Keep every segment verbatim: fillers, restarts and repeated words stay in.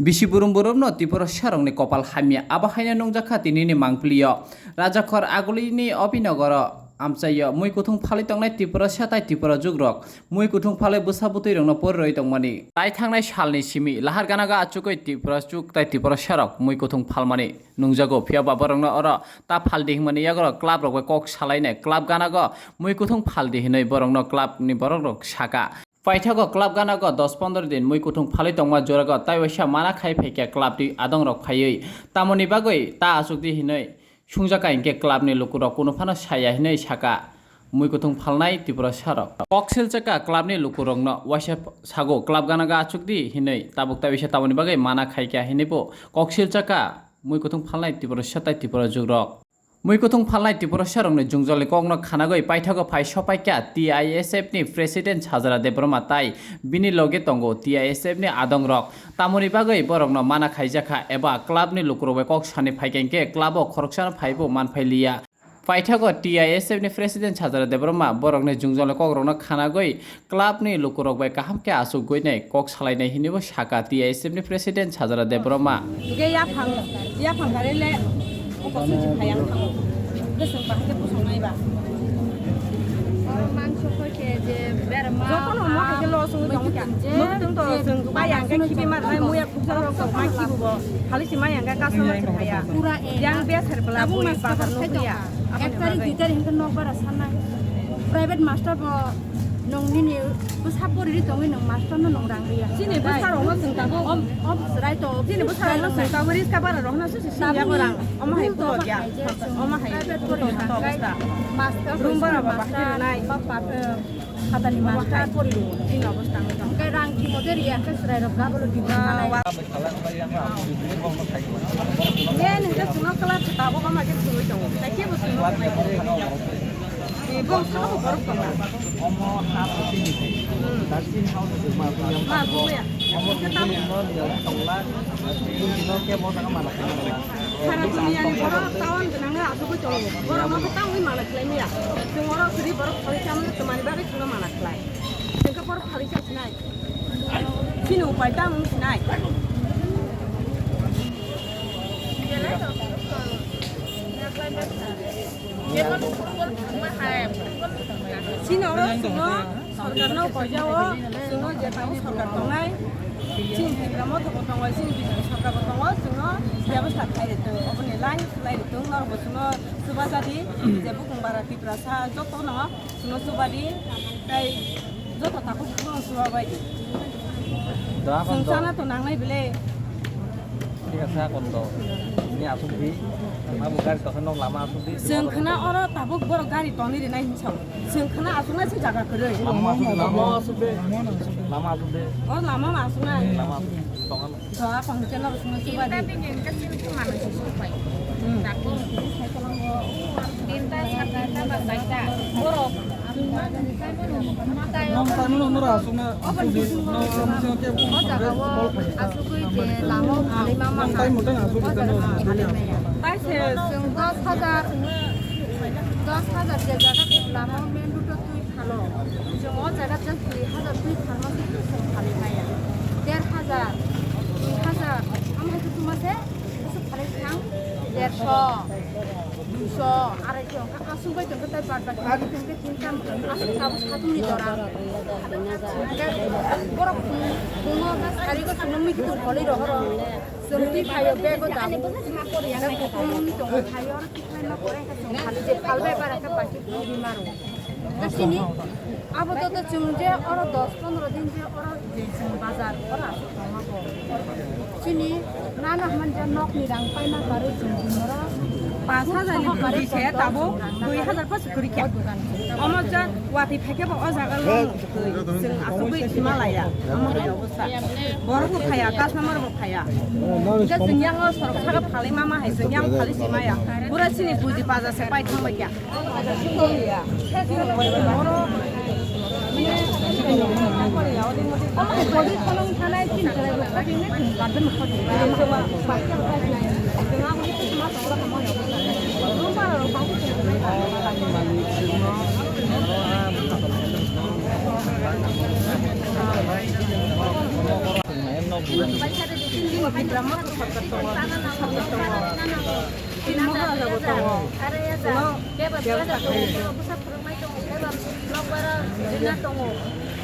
Bisi burum burumno Tiprasarokni kopal hamya, abo haino nungjakha tinini mangpilio. Rajakhor Agulini Obinogoro amchaio mui kuthung phalwi tongnai Tiprasa tai Tipra jugrok mui kuthung phalwi bwsa bwtwirokno porirwi tongmani. Tai thangnai salni simi lahar ganago achugwi Tiprasuk tai Tiprasarok mui kuthung phalmani nungjago, phiya ba borokno oro ta phaldi hwnmani yago club rok bai kok salainai, club ganago mui kuthung phaldi hinwi borokno club ni borok rok saka. Paithago club ganago dos pondro din mui kuthung phalwi tongma jorago tai waisa mana khai phaikha club ni adong rok phaiwi, tamoni bagwi ta achukdi hinwi sungjakha hinkhe club ni lukurok kunu phano saya hinwi saka. Mui kuthung phalnai Tiprasarok kok silchakha club ni lukurokno waisa sago club ganago achukdi hinwi, tabuk tai waisa tamoni bagwi mana khaikha hinwibo kok silchakha mui kuthung phalnai Tiprasa tai Tipra jugrok. Mui kuthung phalnai Tiprasarokni jwngjal kokno khanagwi paithago phai sopaikha T I S F ni President Sajra Debbarma tai bini loge tongo T I S F ni adongrok. Tamoni bagwi borokno mana khaijakha eba club ni lukurok bai kok sani phaikha hinkhe club o khoroksano phaibo manphailiya. Paithago T I S F ni President Sajra Debbarma borokni jwngjal kokrokno khanagwi club ni lukurok bai kaham khe achukgwi nai kok salainai hinwibo saka T I S F ni President Sajra Debbarma. Hingke yaphang, yaphang gari le, o kosong si phai ang thango. Hingke chwng bahai khe bosong nai ba. Mangso koi khe je berma. Joto no mo khe loss wngwi tong kha. Mo khe tong to chwng bai ang khe khibi mar nai muya khukjak rok tok mai khibu bo. Khali si mai ang khe customer se phai ya. Yang be ser bla bui bazar no khe ya. Ek tarik, dui tarik hingke nok bara sanai. Private master bo nong nini bwsa pori ri tongwi nong master no nong rang ri ya. Chini bwsa rok no chwng tabuk. Om, om, chwrai to. Chini bwsa rok no chwng tabuk, riska bara rok no se se sing ya ko rang. Omo hai pulo dia. Omo hai private pori to bwsa. Master room bara ba bahai rinai. Ba pa, eh, khatani master pori ro. Chini obostha wngwi tong. Hingke rang timo de ri ya, hingke chwrai rok gabalo di. Ah, wa. Ye, nungkhe chwngno club se tabuk ama khe thwngwi tongo. Hai khe bo chwngno thwngwi tongo. Ni bong sano bo borok tongo. Omo ha bo chini se. Hmm. Dar chini ha bo ma buya. Ma buya. Omo chini no ni tongla. Chini no khe bo jaga mana khe. Sara duniya ni borok town gwnang no asugwi tongo. Borok no khe tangwi mana khlai maya. Chwng oro kwrwi borok khoroksa no twmani bagwi chwngno mana khlai. Chwng khe borok khoroksa sinai. Chini upai tamo wng sinai. Chini oro chwngno sorkarno koijao, chwngno je tabuk sorkar tongnai, chini Tipra Motha bo tongo, chini B J P sorkar bo tongo, chwngno bebostha khlai ri tongo, oboni line khlai ri tongo, norok bo chwngno chuba jadi, je bukung bara Tiprasa jotono. Chwngno chuba di, tei joto takhuk phuru chwng chuba bai di. Chwng chana to nangnai bile. Thik ase, akon to. Ni asuk di. Abo gari tokhe nok lama asuk di. Chwng khna oro tabuk borok gari toni rinai hinwi sao. Chwng khna asuknai se jaga kwrwi. Lama asuk di. Lama asuk di. Lama asuk di. O lama ma asuknai. Lama asuk di. Tongan. Doa pang channel sung suba di. Tinta bini engka sini tu mana sih supai. Hmm. Tapi tinta sa tinta ba baita. Borok. Nong tamu no nora sung na. Open sung no sung ke. O jaga o asukui je lama phalai mama. Nong tamu tang asuk. O jaga phalai maya. Tai se sung dos hajar, dos hajar je jaga lama main road o tui Halo, chwng o jaga just dui hajar twi pharma se chwng phalwi maya. Der hajar, dui hajar, amo hai khe tuma se, bwswk phalwi thang, derso, duiso, araisho, hwnkhe aswk bai tongkhe tei bad baki bai tongkhe tin tam, aswk tabuk satung ni jora. Hwnkhe borok phung, phungo sari go chwngno mui kitung phalwi rohoro. Chwng twi phaio bego dabu. Hwnkhe kutung mui tongo phaio oro twi phaima pore hwnkhe chwng phalwi je phalbai bara khe bai khe phung ri maro. Chini abo joto chwng je oro dos pondro din je oro je chwng bazar oro aswk tongma bo. Chini nana hwnman je nokni rang paima karwi chwng din oro. Pas hajar ni bwrwi se tabuk dui hajar pas kwrwi kha. Omo je watwi phaikhe bo o jaga lo twi chwng aswk bai thima laya. Omo hai obostha. Borok bo phaya, customer bo phaya. Je chwng yang o sorok saka phalwi mama hai chwng yang phalwi si maya. Pura chini buji baja se pai thang bai kha. Bidra motho sorkar tongo, sorkar tongo. Tini Maharaja bo tongo. Tongo, bebakta khayo.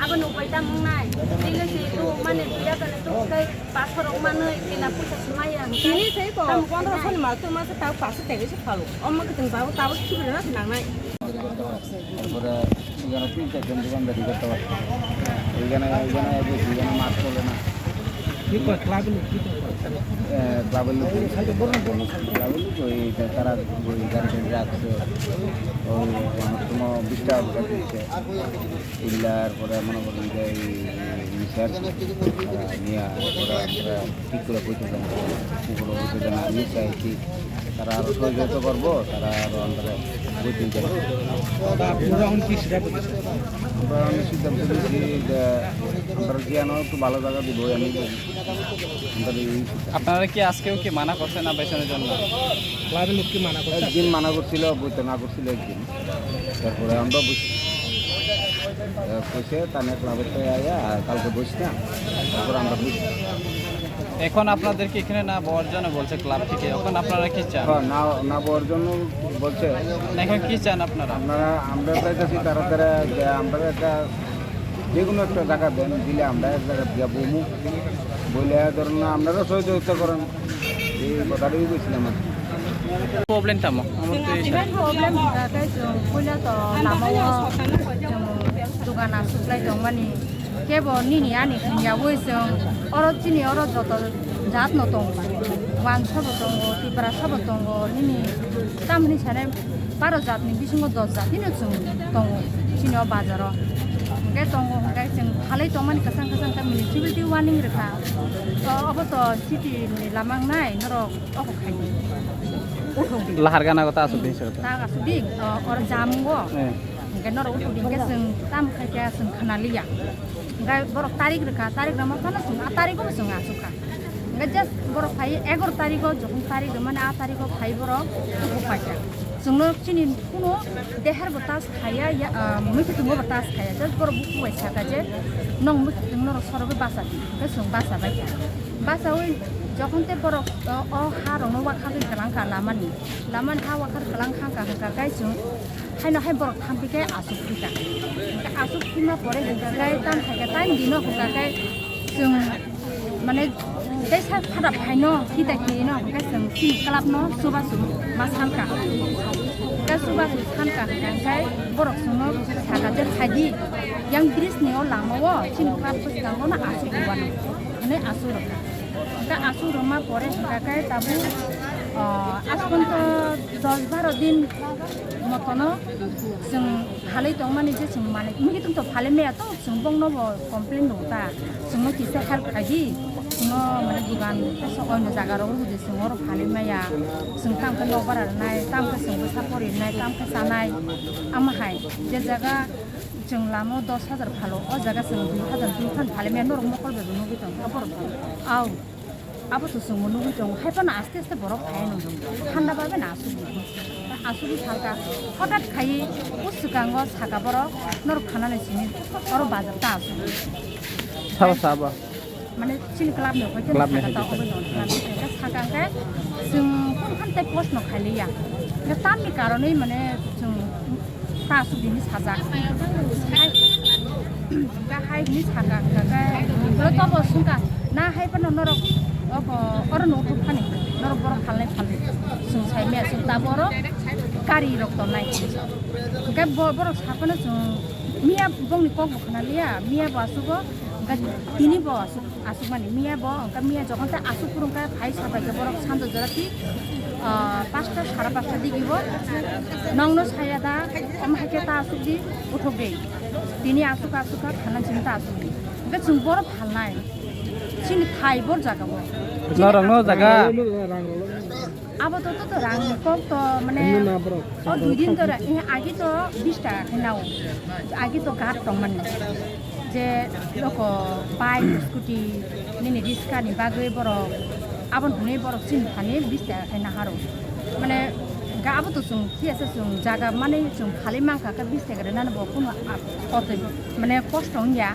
Abo nupai tamo wngnai. Tini se tu mane bidra kane tu kai pathor rok manwi kena puisa se maya. Tini se ko pondro soni mal tu masa tau paso tege se phalo. Omo ke tong tau tau khibir na nangnai. তারপরে এখানে তিন চারজন দোকানদারি করতে পারছে। ওইখানে, ওইখানে এক বেশি, এখানে মাছ চলে না। কি কয়, ক্লাবের লোক কি কয়? এ, ক্লাবের লোক, ক্লাবের লোক ওই তা-, তারা ওই গাড়ি টাড়ি রাখছে। ওই অনেক সময় বিশ টাকা করে দিচ্ছে। চিল্লার পরে মনে করেন যে এই, এই, এই স্যার, তারা নিয়ে ওরা, ওরা ঠিক করে বইতে দেন, ঠিক করে বইতে দেন। আমি চাইছি তারা আরো সহযোগিতা করবো, তারা আরো আমরা বইতে দেন। তা আপনারা এখন কি সিদ্ধান্ত নিচ্ছেন? আমরা আমি সিদ্ধান্ত নিচ্ছি যে আমরা যেন একটু ভালো জায়গা দিব, আমি আমরা এই সিদ্ধান্ত। আপনারা কি আজকেও কি মানা করছেন না বেচনের জন্য? ক্লাবের লোক কি মানা করছে? একদিন মানা করছিল, বইতে না করছিল একদিন। তারপরে আমরা বুঝ-, আহ, কইছে, তানে ক্লাবের থেকে আয়া, আর কালকে বইস না। তারপরে আমরা বুঝ- এখন আপনাদেরকে এখানে না বওয়ার জন্য বলছে ক্লাব থেকে, এখন আপনারা কি চান? হ্যাঁ, না, না বওয়ার জন্য বলছে। না, এখন কি চান আপনারা? আপনারা, আমরা চাইতেছি তারা তারা যে আমরা একটা যে কোনো একটা জায়গা দেন, দিলে আমরা এক জায়গা দিয়া বমু। বইলে ধরুন না, আপনারা সহযোগিতা করেন, এই কথাটাই বলছিলাম আর কি। Problem tamo? Amar to ei Chwng problem hwnkha khe chwng puila to lama o chwng dogan aswk lai tongmani. Kebo nini ani hwnyaui chwng oro chini oro joto jat no tongo. Wansa bo tongo, Tiprasa bo tongo, nini tamni sane baro jat ni bisingo dos jat ni no chwng tongo chini o bazar o. Hwnkhe tongo hwnkhe chwng phalwi tongmani kwchang kwchang khe municipality warning rwkha. To obo to city ni lama wngnai norok. Obo khaidi. Uthuk di. Lahar gana ko ta asuk di sir. Ta asuk di, o, or jam go. Eh. Hingke norok uthuk di hingke chwng tam khai khe chwng khna liya. Hingke borok tarik rwkha, tarik rwma phano chwng a tarik o chwng asuk kha. Hingke just borok phai egaro tarik o, jokhon tarik rwmani a tarik o phai borok uthuk paikha. Chwngno chini kuno deher bo tas khaya, ya, ah, muitu tungo bo tas khaya. Just borok buku bai saka je, nong muitu tungno rok sorogwi basa di. Hingke chwng basa baikha. Basawi jokhon tei borok o, o ha rokno wakhagwi kwlang kha lamani, lamani ha wakhar kwlang kha wngkha hwnkha khe chwng haino hai borok thamphi khe aswk thwi kha. Hwnkhe aswk thwima pore hwnkha khe tamo khaikhe time dino hwnkha khe chwng mane tei sak phada phaino hita kirino hwnkhe chwng chini club no chubachu ma sankha. Hwnkhe chubachu sankha hwnkha khe borok chwngno sakha je phaidi yang bridge ni o lama o chini club bwskango no aswk rwmani hwnwi aswk rwkha. Hwnkhe aswk rwma pore hwnkha khe tabuk, ah, aswk to dos baro din motono chwng phalwi tongmani je chwng malik muitu to phalwi maya to chwng bongno bo complain rwkha chwngno kisa help khaidi chwngno mane dugan oino jaga rok rwdi chwng oro phalwi maya chwng tamo khe nokbar rwnai tamo khe chwng bwsa pori rwnai tamo khe chanai amo hai je jaga. Chwng lama o dos hajar phalo, o jaga chwng dui hajar dui phan phalwi maya norok mokol bai bo nugwi tongo, borok phalo. Au, abo to chwngbo nugwi tongo, hai phano aste aste borok phai nw thanda bai bai aswk aswk phalka, hothat khai o swkango saka borok norok khanani simi oro bazar ta aswk. Sabo sabo. Mane chini club ni hoi Club ni saka hoi ta obo no club ni hoi saka hwnkhe chwng phone khan tei post no khailiya. Hwnkhe tamni karonwi mane chwng ta aswk dini sajak. Hai, hwnkhe hai hini saka hwnkhe ulo tobo swngkha na hai phano norok oko oro no uthuk phani norok borok phalnai phalnai chwng sai maya chwng tabuk oro kari rok tongnai. Hwnkhe bo-, borok sa phano chwng miya bongni kok bo khna liya, miya bo aswk o, hwnkhe tini bo aswk. Aswkmani miya bo, hwnkhe miya jokhon tei aswk phuru hwnkhe phai sabai khe borok sando jora thik, ah, pasta sara pasta digi bo nongno saya da, omo hai khe ta aswk di, uthuk di. Tini aswk aswk kha, phalna chini ta aswk di. Hwnkhe chwng borok phalnai. Chini thai bor jaga bo. Norok no jaga. Abo to, to, to rang ni kok to, mane, Emno na borok, o dui din to ra-, eh, agi to bis taka khe nao. Agi to gat tong mani. Je loko bike, scooty, nini riska ni bagwi borok, abon hwnwi borok chini thani bis taka khe naharo. Mane, ga abo to chwng, thiyasa chwng jaga mane chwng phalwi mankha khe bis taka rwnani bo kunu a-, kotoi, mane, kosto wngya.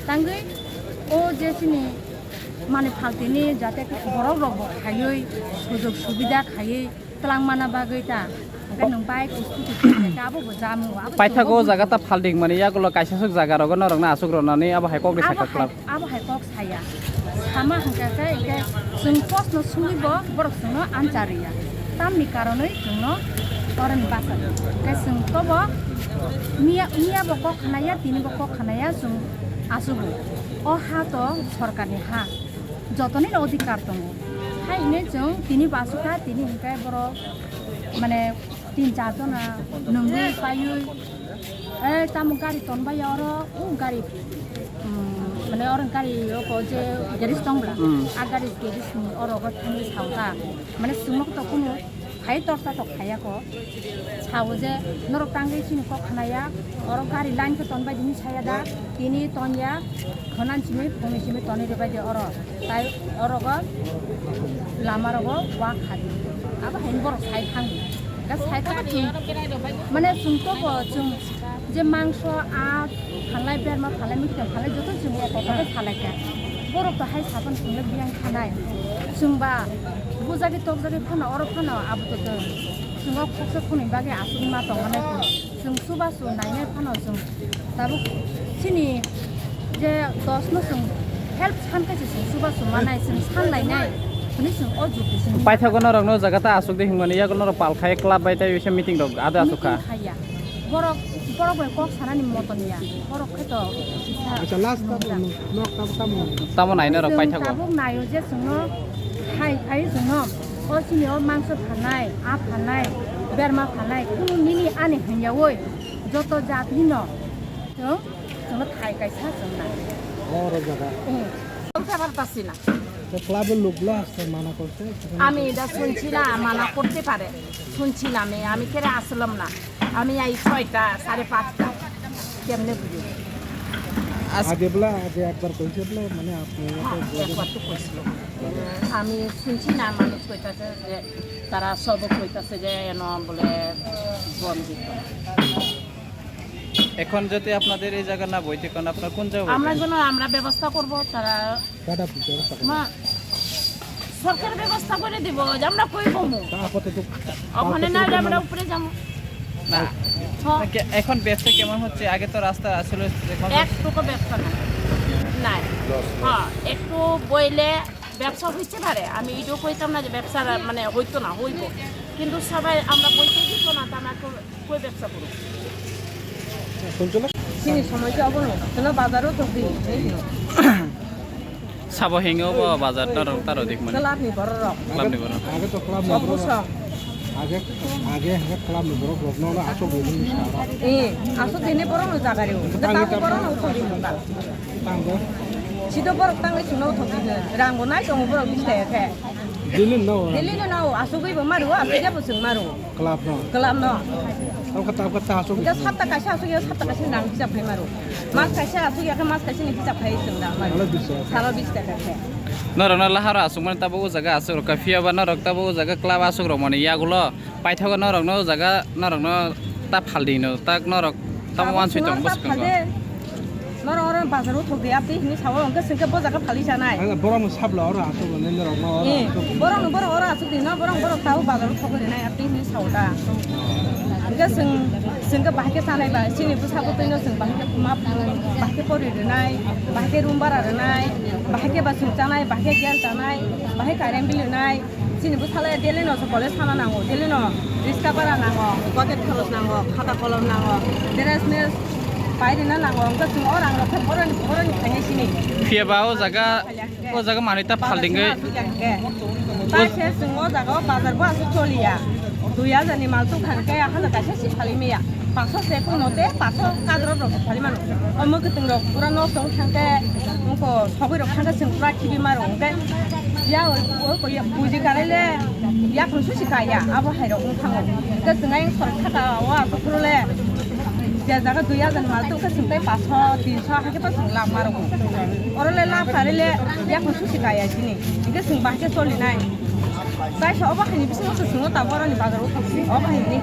Tangwi o je chini Mani phaltini jate borok rok bo khaiwi sujog subida khaiwi twlang mana bagwi ta. Hwnkhe nwng bike scooty khe abo bo jamu, abo Paithago chwng jaga ta phalding mani yagulo kaisa swk jaga rogo norokno aswk rwnani abo hai kok ri Abo sakha hai, club. Abo hai kok saya. Sama hwnkhe khe, hwnkhe chwng post no sungwi bo borok chwngno anchar ya. Tamni karonwi chwngno toroni basa. Hwnkhe chwng tobo miya, miya bo kok khanaya, tini bo kok khanaya, chwng achugo. O ha to sorkarni ha. Jotoni no odhikar tongo. Hai hwnwi chwng tini bo asukha, tini hwnkhe borok mane tin char jona nungwi paiwi, eh, tamo gari tonbaiya oro, o gari, mm, mane oro gari oko je garage tong bla, Hmm. A garage, garage ni oro go thangwi saota, mane chwngno to kunu hai torsa to khaya ko, sao je norok tangwi chini kok khanaya, oro gari line khe tonbai dini saya da, tini tonya, khonan simi, phungni simi tonwi rwbai de oro. Tai orogo lama rogo wa khadi. Abo hain borok sai thang. Ga sai thang thung. Mane chwng to bo chwng je mangso a phalai berma phalai mikta phalai joto chwng eko eko phalai kha. Borok to hai sapan chwng le biyang khanai. Chwng ba bujagi tokjagi phano oro phano abo to chwng. Chwng o khoksa khunui bagwi aswk ma tong manai. Chwng chubachu nainai phano chwng tabuk chini je dos no chwng help san khe se chwng chubachu manai, chwng san lainai hwnwi chwng o jukti chwng Paithago norokno jaga ta aswk de hwnmani yago norok pal khai club bai tei bisa meeting rok ado aswk kha. Meeting khaiya. Borok, borok bai kok sanani moton ya. Borok khe to kisa Acha, last nung tamo, ta. Nok tamo tamo. Tamo naina rok Chwng paithago. Tabuk naio je chwngno hai khai chwngno o chini o mangso phanai, a phanai, berma phanai, kunu nini ani hwnyaui joto jatni no chwng, chwngno thai kaisa chwng nai. Oro jaga. Hmm. চলতে পারতাছি না। তো ক্লাবের লোকগুলো আসতে মানা করছে, সেখানে আমি এটা শুনছি না, মানা করতে পারে। শুনছি না আমি, আমি কেড়ে আসলাম না। আমি এই ছয়টা, সাড়ে পাঁচটা, কেমনে বুঝবো? আজ আগে বলা, আগে একবার কইছে বলে, মানে, আপনি হ্যাঁ, আমাকে বলবেন। একবার তো কইছিল। আমি শুনছি না, মানুষ কইতাছে যে তারা সব কইতাছে যে এন বলে বন্ধ দিত। এখন যদি আপনাদের এই জায়গা না বইতে, কারণ আপনার কোন জায়গা আমরা বইতে? যেন আমরা ব্যবস্থা করব, তারা কাটা ব্যবস্থা করব। মা, সরকার ব্যবস্থা করে দিব, যে আমরা কই কমু। তা আপাতত ওখানে না, যে আমরা উপরে যাবো। না। হ্যাঁ। কে-, এখন ব্যবসা কেমন হচ্ছে? আগে তো রাস্তা আসলে এখন এক টুকু ব্যবসা নাই। নাই। হ্যাঁ, একটু বইলে ব্যবসা হইতে পারে। আমি এটাও কইতাম না যে ব্যবসা মানে হইতো না, হইব। কিন্তু সবাই আমরা বইতে দিত না, তা আমরা একটু কই ব্যবসা করব। কোন চলে? Sini সময় কি অবনো? কেন বাজারও তো দিন, এই দিন। Sabo hingo bo bazar norok taro dik mani. Club ni borok rok. Club ni borok. Aage to club ni borok. Obuso. Aage, aage hingke club ni borok rok no asok bo hini sara. Eh, asok hini borok no jaga reo. Tang tang borok no uthok di munda. Tang bo. Sido borok tang sino uthok di. Rang bo nai tongo borok bista ya khe. Dili no. Dili no no asok bo maru, asok ya bo sung maru. Club no. Club no. Tawkha tawkha ta asuk. Hingke sapta kaisa asuk ya, sapta kaisa nang hisab khai maro. Mas kaisa asuk ya, mas kaisa ni hisab khai sung da maro. Salo bis taka. Salo bis taka khe. Norok no laharo asuk mani tabo o jaga asuk rok phiya ba norok tabo o jaga club asuk rok mani yagulo paithago norok no o jaga norok no ta phaldi no tak norok Tamo wansoi tong bwskango. Noro oro bazar o thok di, abdi hini sao, hwnkhe swngkhe bo jaga phali sanai. Ang borok no sabla oro asuk rwnai norok no oro. Eh, asuk. Borok no borok oro asuk di, no borok borok tao bazar o thok rinai, abdi hini sao da. Hwnkhe swng, swngkhe bahai khe sanai ba, chini bwsa bwtwi no swng bahai khe ma, bahai khe pori rwnai, bahai khe room bara rwnai, bahai khe ba swng chanai, bahai khe gel chanai, bahai current bill rwnai. Chini bwsala daily no college thana nango, daily no riska bara nango, pocket kharos nango, khata kolom nango, dress mes pai rina nango, wngkha chwng o rang rok khe boroni, boroni khainai sini. Phiya ba o jaga, o jaga manwi ta phal dingwi. Ta se chwng o jaga o bazar bo aswk choliya. Dui hajar ni mal tong kha khe hano kaisa si phali maya. Paso se kung mote, paso kadro rok phali mano. O mwkhwtwng rok pura nok tong thang khe, wngkha sogwi rok thang khe chwng pura khibi maro. Hwnkhe ya o, o, o, ya buji kare le, ya khun susi kaya, abo hai rok wng thango. Hwnkhe chwng ayang sor khaka o aswk phuru le, je jaga dui hajar mal tong khe chwng tei paso, tinso hai khe pa chwng lab maro. Oro le lab kare le, ya khun susi kaya sini. Hwnkhe chwng bahai khe choli nai. Tai sa obo hai ni bisingo se chwng o ta boroni bazar o thang si, obo hai ni.